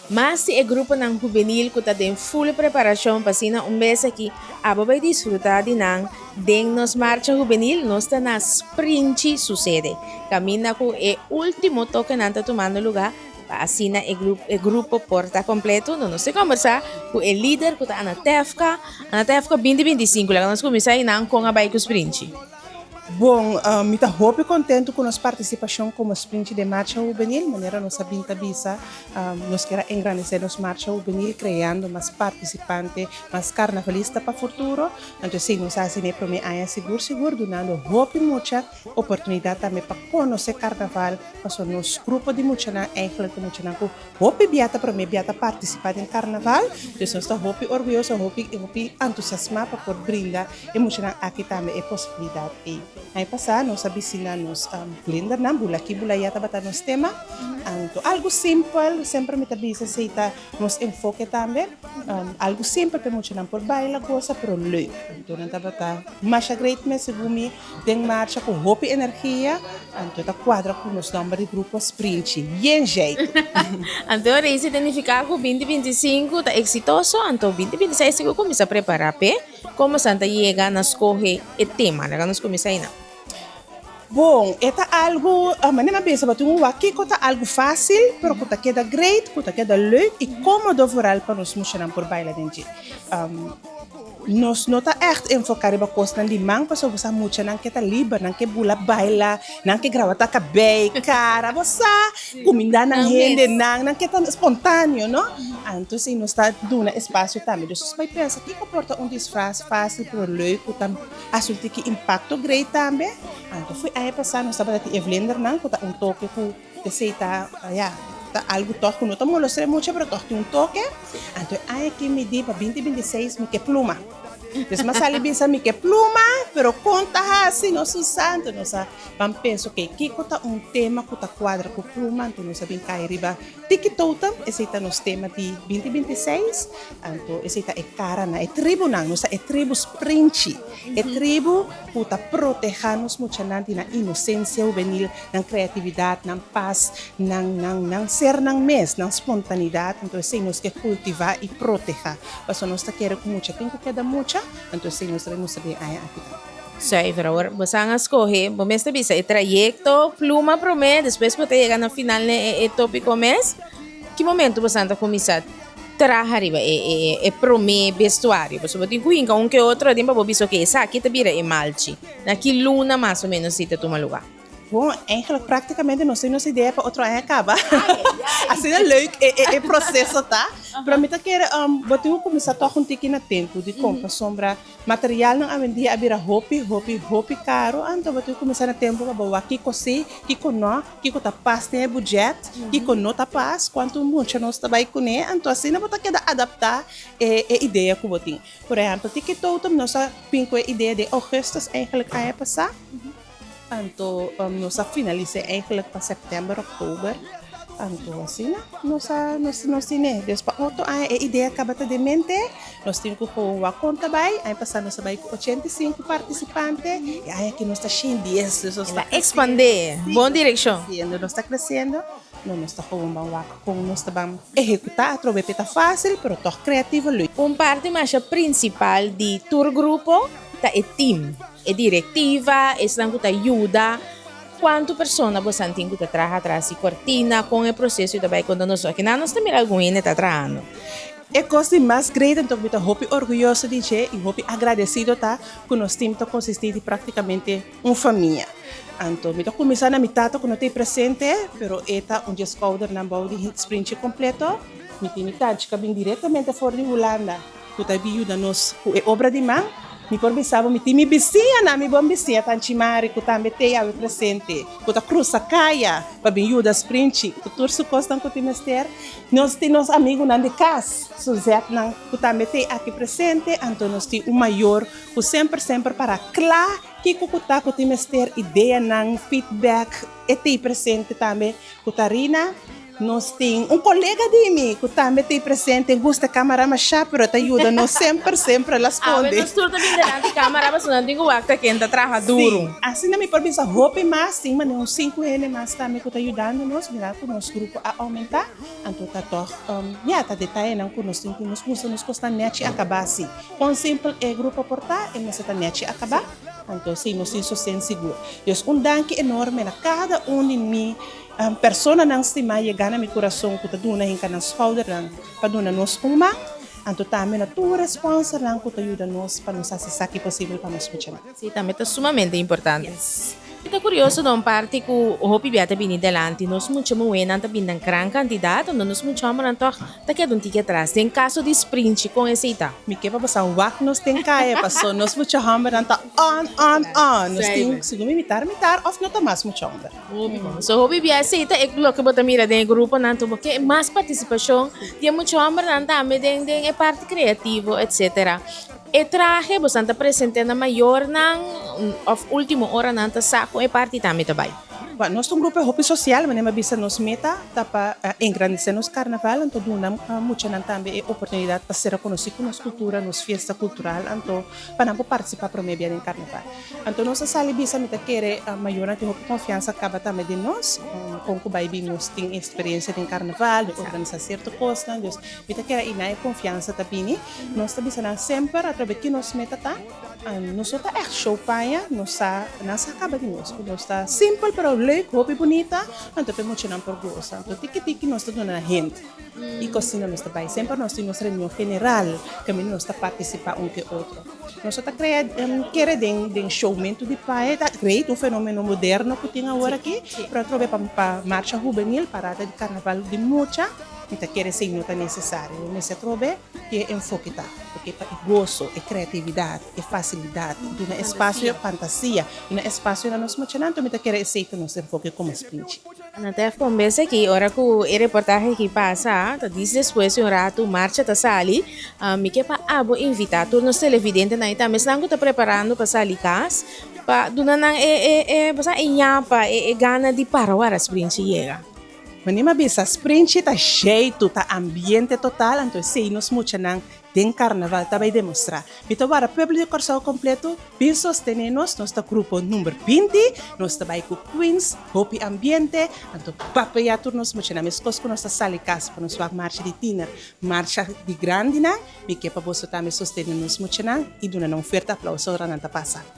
Mas di e gruponan hubenil ku ta den ful preparashon pa asina un bes aki abo bai disfrutá di nan den nos marcha hubenil. Nos ta na Sprinchi su sede, kaminda ku e último tokenan ta tumando lugá pa asina e e grupo por ta kompleto. No nos ta kombersá ku e lider ku ta Anatevka. Anatevka, binti 25, laga nos kuminsá einan kon a bai ku Sprinchi. Bon, mi ta hopi kontentu ku nos partisipashon komo Sprinchi den Marcha Hubenil. Manera nos a bin ta bisa, nos kier a engrandesé nos Marcha Hubenil kreando mas partisipante, mas karnavalista pa futuro. Anto esei nos a hasi na e promé aña sigur sigur, dunando hopi mucha oportunidat tambe pa konosé karnaval, pasobra nos grupo di muchanan eigentlik ta muchanan ku hopi bia ta promé bia ta partisipá den karnaval. Dus nos ta hopi orguyoso, hopi hopi entusiasmá pa por brinda E muchanan aki tambe e posibilidat ei. Aña pasá nos a bisiná nos vlindernan, bula aki bula ayá tabata nos tema. Anto algu simpel, semper mi ta bisa esei ta nos enfoke tambe, algu simpel pa e muchanan por baila, gosa, pero leuk. Anto nan tabata masha great mes segun mi den marcha ku hopi energia, anto ta kuadra ku nos nòmber di grupo Sprinchi, yen zjeitu. Anto Reisi ta nifiká ku binti 25 ta eksitoso, anto binti 26 sigur kuminsá prepará p'e. Komo esnan ta yega na skohe e tema? Laga nos kuminsá einan. Bon, e ta algu, manera mi a bisa bo tin un wak kiko ta algu fásil, pero ku ta keda great, ku ta keda leuk i kómodo vooral pa nos mushanan por baila den dje. Nos no ta ègt enfoká riba kosnan di man pasobra bo sa muchanan ke ta liber, nan ke bula baila, nan ke graba ta kabei, kara, bo sa, kumindá nan hendenan, nan ke ta spontáneo, no? Anto si nos ta duna espasio tambe. Dus nos bai pensa kiko por ta un disfraz fásil pero leuk ku ta hasi un tiki impakto great tambe. Anto fo'i aña pasá nos tabata tin e vlindernan ku ta un toke ku esei ta ya ta algu tòg ku no ta molestra e mucha pero tòg tin un toke. Anto e aña aki mi di pa binti 26 mi ke pluma. Dus mi a sali bisa mi ke pluma pero kon ta hasi nos su sa. Anto nos a ban pensa oke kiko ta un tema ku ta kuadra ku pluma anto nos a bin kai riba Tiki Totem, esei ta nos tema di 2026, anto esei ta e karanan, e tribunan, nos ta e tribu Sprinchi, e tribu ku ta protehá nos muchanan di nan inosensia hubenil, nan kreatividat, nan pas, nan nan nan ser nan mes, nan spontanidat, anto esei nos ke kultivá i protehá, pasobra nos ta kere ku mucha tin ku keda mucha, anto esei nos ta bai mustra den e aña aki tambe. Zuiver awor bo san a scoge, bo mes ta bisa e trayecto pluma prome, despues bo ta yega na final na e topico mes. Ki momento bo san ta cuminsa traha riba e prome vestuario? Pasobra bo tin cu hinca un ke otro aden pa bo bisa ok esaki ta bira e malchi. Na ki luna mas o menos si ta tuma lugar? Bon, eigenlijk práktikamente nos tin nos idea pa otro aña kaba. Asina leuk e proseso ta. Pero mi ta kere bo tin ku kuminsá tòg un tiki na tempu. Dikon? Pasobra materialnan awendia a bira hopi, hopi, hopi karu. Anto bo tin ku kuminsá na tempu pa bo wak kiko si, kiko nò, kiko ta pas den e budzjèt, kiko no ta pas, kuantu mucha nos ta bai kuné. Anto asina bo ta keda adaptá e idea ku bo tin. Por ehèmpel, tiki totem nos a bin ku e idea den ougùstùs eigenlijk aña pasá. Anto nos a finalis'é eigenlijk pa sèptèmber, òktober. Anto asina nos a nos nos tin'é. Des pa otro aña e idea kaba ta den mente. Nos tin ku gewoon wak kon ta bai. Aña pasá nos a bai ku 85 partisipante i aña aki nos ta 110. Dus nos ta ekspandé. Bon direkshon. Nos ta kresiendo. No nos ta gewoon ban wak kon nos ta ban ehekutá atrobe p'e ta fásil pero tòg kreativo leuk. Un parti masha prinsipal di tur grupo ta e tim. E direktiva, esnan ku ta yuda, kuantu persona bosan tin ku ta traha tras di kortina, kon e proseso ta bai konta nos aki nan nos ta mira algun hende ta trahando. E kos di mas great anto ku mi ta hopi orguyoso di dje i hopi agradesido ta ku nos tim ta konsistí di praktikamente un famia. Anto mi ta kuminsá na mi tata ku no ta ei presente pero e ta un dje skoudernan bou di Sprinchi kompleto. Mi tin mi tanchi ku a bin direktamente for di Hulanda. Ku ta bin yuda nos ku e obra di man. Mi por bisa bo mi tin mi bisiñanan, mi bon bisiña Tanchi Mari ku tambe t'ei awe presente, ku ta krusa kaya pa bin yuda Sprinchi ku tur su kosnan ku tin mester. Nos tin nos amigunan di kas, Suzetnan, ku tambe t'ei aki presente. Anto nos tin un mayor ku semper semper para kla kiko ku ta ku tin mester, ideanan, feedback, e t'ei presente tambe ku ta Rina. Nos tin un kolega di mi ku tambe ta presente, gusta kámara mashá, pero ta yuda nos semper, semper el a Awe skonde. nos tur ta bin delante kámara pasobra nan tin ku wak ta ken ta traha duru. Sí, asina mi por bisa hopi mas, tin manera un sinku hende mas tambe ku ta yudando nos, mira ku nos grupo a oumentá, anto ta tòg, ya, ta detayenan ku nos tin ku nos gusta nos kosnan nèchi akabá si. Kon simpel e grupo por ta, e mester ta nèchi akabá, anto si nos tin sosten sigur. Dus un danki enorme na kada un di mi Personanan stimá yegá na mi kurason ku ta duna hinka nan skoudernan pa duna nos un man, anto tambe na tur e sponsornan ku ta yuda nos pa nos hasi esaki posibel pa nos muchanan. Sí, tambe ta sumamente importante. Mi ta kurioso na un parti ku hopi bia ta bini delanti, nos mucha muhénan ta bini den gran kantidat, anto nos mucha hòmbernan tòg ta keda un tiki atras. Den kaso di Sprinchi, kon esei ta? Mi ke pa boso wak nos den kaya paso nos mucha hòmbernan ta on, on, on. Nos tin segun mi mitar mitar òf no ta mas mucha hòmber. Hopi bon. So hopi bia esei ta e loke bo ta mira den e gruponan tur, bo ke mas partisipashon di e mucha hòmbernan tambe den den e parti kreativo etsetera. E trahe bosan ta present'é na mayornan òf último ora nan ta sa kon e parti tambe ta bai? Bueno, nos ta un grupo hopi sosial, manera mi a bisa nos meta ta pa engrandesé nos karnaval anto duna muchanan tambe e oportunidat pa ser rekonosí ku nos kultura, nos fiesta kultural anto pa nan por partisipá promé bia den karnaval. Anto nos a sali bisa mi ta kere mayornan tin hopi konfiansa kaba tambe den nos, kon ku bai bin nos tin eksperensia den karnaval, den organisá sierto kosnan, dus mi ta kere einan e konfiansa ta bini. Nos ta bisa nan semper atrabe ki nos meta ta, nos no ta ègt show paña, nos sa, nan sa kaba di nos, ku nos ta simpel pero leuk, hopi bunita, anto pa e muchanan por gosa. Anto tiki tiki nos ta duna nan hint. I kosina nos ta bai. Semper nos tin nos reunion general kaminda nos ta partisipá un ke otro. Nos no ta krea kere den den showmentu di pae, ta great un fenomeno moderno ku tin awor aki, pero atrobe pa pa marcha hubenil, parada di karnaval di mucha, mi ta kere esei no ta nesesario. Bo mester atrobe ke e enfoke ta, paske pa e goso, e kreatividat, e fasilidat, duna espasio, fantasia, duna espasio na nos muchanan, anto mi ta kere esei ta nos enfoke komo Spinchi. Na tef con bes aki, ora cu e reportahe aki pasa, ta dis despues di un rato marcha ta sali, mi ke pa abo invita tur nos televidentenan y tambe esnan cu ta preparando pa sali cas, pa duna nan e e e bo sa e ñapa, e e gana di para wara Sprinchi yega. Manera mi a bisa, Sprinchi ta jeitu, ta ambiente total, anto esey nos muchanan Den karnaval ta bai demostrá. Mi ta wara pueblo di Kòrsou kompleto bin sostené nos, nos ta grupo number 20, nos ta bai ku Queens, hopi ambiente, anto papia tur nos muchanan meskos ku nos ta sali kas pa nos wak marcha di tiner, marcha di grandinan, mi ke pa boso tambe sostené nos muchanan i duna nan un fuerte aplauso ora nan ta pasa.